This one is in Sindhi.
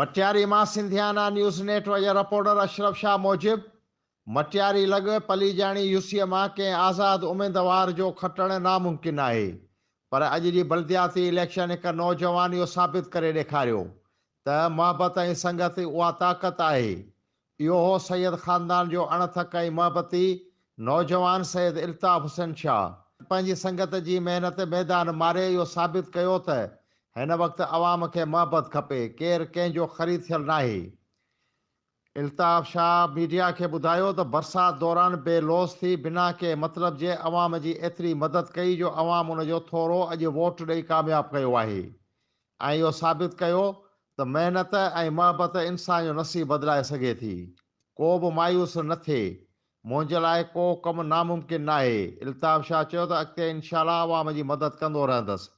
مٽياري مان سنڌيانا نيوز نيٽ ورڪ جي رپورٽر اشرف شاهه موجب، مٽياري لڳ پليجاڻي يوسيء مان ڪنهن آزاد اميدوار جو کٽڻ ناممڪن آهي پر اڄ جي بلدياتي اليڪشن هڪ نوجوان اهو ثابت ڪري ڏيکاريو ته محبت ۽ سنگت اها طاقت آهي اهو هو سيد خاندان جو اڻ ٿڪ ۽ محبتي نوجوان سيد الطاف حسين شاهه. پنهنجي سنگت جي محنت ميدان ماري اهو ثابت ڪيو ته هن وقت عوام کي محبت کپي، ڪير ڪنهن جو خريد ٿيل ناهي. الطاف شاهه ميڊيا کي ٻڌايو ته برسات دوران بي لوث ٿي بنا ڪنهن مطلب جي عوام جي ايتري مدد ڪئي جو عوام ان جو ٿورو اڄ ووٽ ڏئي ڪامياب ڪيو آهي. ۽ اهو ثابت ڪيو ته محنت ۽ محبت انسان جو نصيب بدلائي سگهي ٿي. ڪو به مايوس نه ٿئي. منهنجي لاء ڪو ڪم ناممڪن ناهي. الطاف شاهه چيو ته اڳتي انشاء الله عوام جي مدد ڪندو رهندس.